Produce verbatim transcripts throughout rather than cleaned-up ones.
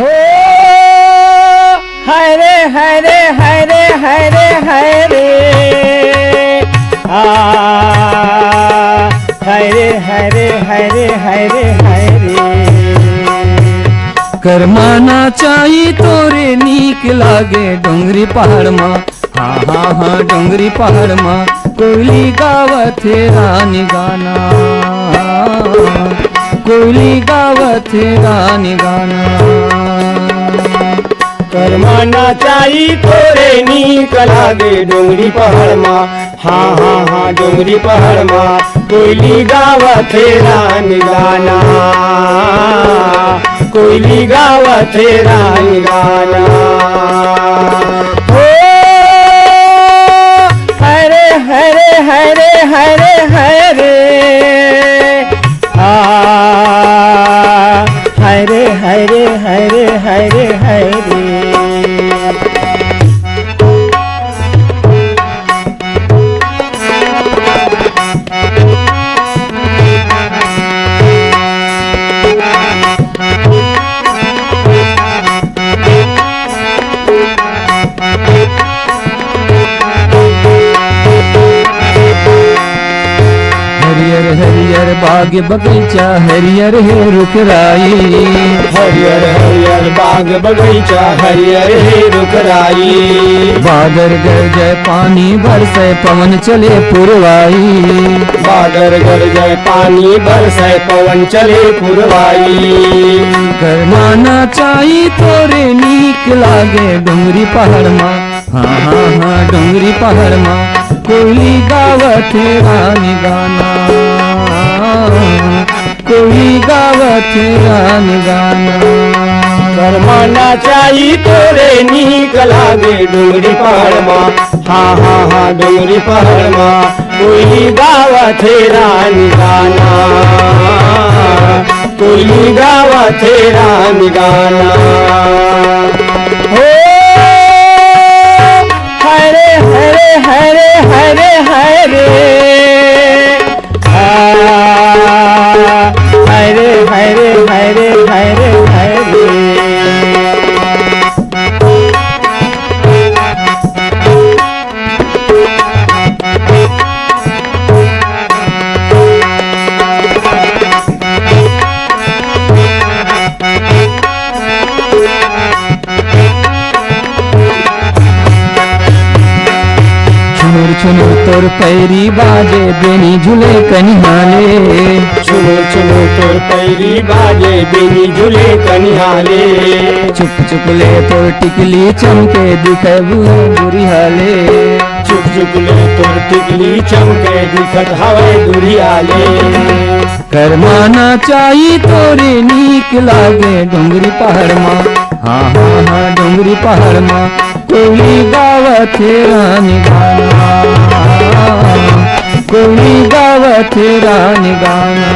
ओ, हरे, हरे, हरे, हरे, हरे। आ, हरे, हरे, हरे, हरे, हरे। करमाना चाही तोरे नीक लागे डोंगरी पहाड़ मा। हाँ, हाँ, हाँ, डोंगरी पहाड़ मा कोयली गावत हे रानी गाना, कोयली गावत हे रानी गाना। करमाना चाही तोरे नीक लागे डोंगरी पहाड़ मा। हाँ, हाँ, हाँ, डोंगरी पहाड़ मा कोयली गावत हे रानी गाना, कोयली गावत हे रानी गाना। हो, हरे, हरे, हरे, हरे, हरे। आ, हरे, हरे, हरे, हरे, हरे। हरियर हरियर बाग बगीचा, हरियर हे रुख राई। हरियर हरियर बाग बगीचा, हरियर हे रुख राई। बादर गरजय, पानी बरसय, पवन चले पुरवाई। बादर गरजय, पानी बरसय, पवन चले पुरवाई। करमाना चाही तोरे नीक लागे डोंगरी पहाड़ मा। हाँ, हाँ, हाँ, डोंगरी पहाड़ मा कोयली गावत हे रानी गाना, कोयली गावत हे रानी गाना। करमाना चाही तोरे नीक लागे डोंगरी पहाड़ मा। हाँ, हाँ, हाँ, डोंगरी पहाड़ मा कोयली गावत हे रानी गाना, कोयली गावत हे रानी गाना। हो, हरे, हरे, हरे, हरे, हरे। आ, हरे, हरे, हरे, हरे, हरे। छुनुर छुनुर तोर पैरी बाजे, बेनी झूले कनिहाले। छुनुर छुनुर तोर पैरी बाजे, बेनी झूले कनिहाले। चुप चुप ले तोर टिकली चमके, दिखे बुआ बुरी हाले। चुप चुप ले तोर टिकली चमके, दिखत हवय दुरिहा ले। करमाना चाही तोरे नीक लागे डोंगरी पहाड़ मा। हाँ, हाँ, हाँ, डोंगरी पहाड़ मा कोयली गावत हे रानी गाना, कोयली गावत हे रानी गाना।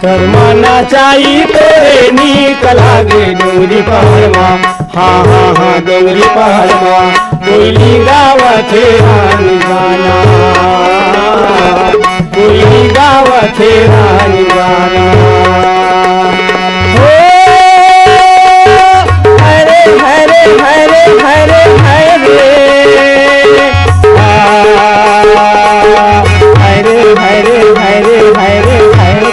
करमाना चाही तोरे नीक लागे डोंगरी पहाड़ मा। हाँ, हाँ, हाँ, डोंगरी पहाड़ मा कोयली गावत हे रानी गाना, कोयली गावत हे रानी गाना। हो, हरे, हरे, हरे, हरे, हरे। आ, हरे, हरे, हरे, हरे, हरे।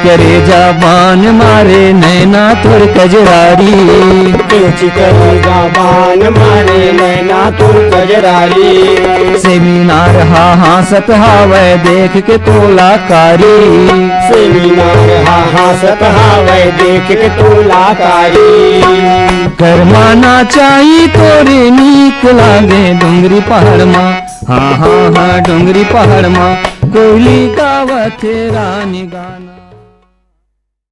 करेजा बान मारे नैना तोर कजरारी। करेजा बान मारे नैना तोर कजरारी। सेमिनार हा हाँसत हावय देख के तोला कारी। सेमिनार हा हाँसत हावय देख के तोला कारी। करमाना चाही तोरे नीक लागे डोंगरी पहाड़ मा। हाँ, हाँ, हाँ, डोंगरी पहाड़ मा कोयली गावत हे रानी गाना।